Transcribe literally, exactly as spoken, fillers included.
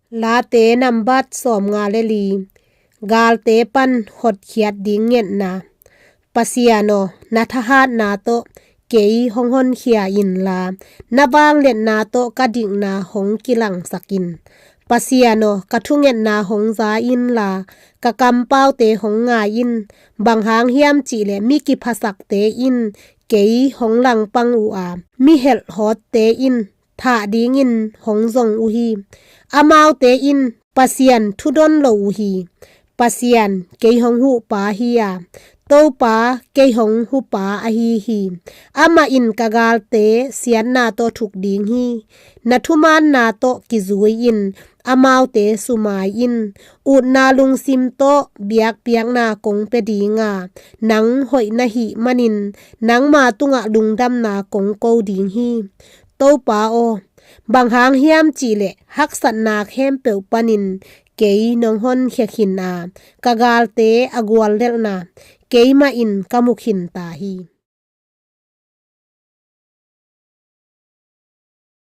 Late nambat sawmnga le li. Galte pan hotkhiat ding ngetna. Pasian aw, na thahatna tawh kei hong honkhia inla, na vangliatna tawh ka dikna hong kilangsak in. Pasian aw, ka thungetna hong za inla, ka kampaute hong ngai in. Bang hang hiam cihleh mi kiphasakte in kei hong langpang uh a, mi helhawtte in thah dingin hong zong uh hi. Amaute in Pasian thudon lo uh hi. Pasian, kei hong huhpa hi a, Topa, kei hong hupa ahi hi. Amah in ka galte siatna tawh thuk ding hi. Na thumaanna tawh kizui in amaute sumai in. Utna lungsim tawh biakpiakna kong pia ding a, nang hoih na hih manin nangma tungah lungdamna kong ko ding hi. Topa aw, bang hang hiam cihleh haksatna khempeuh panin kei nong honkhia khin a, ka galte a guallelhna keimah in ka mu khin ta hi.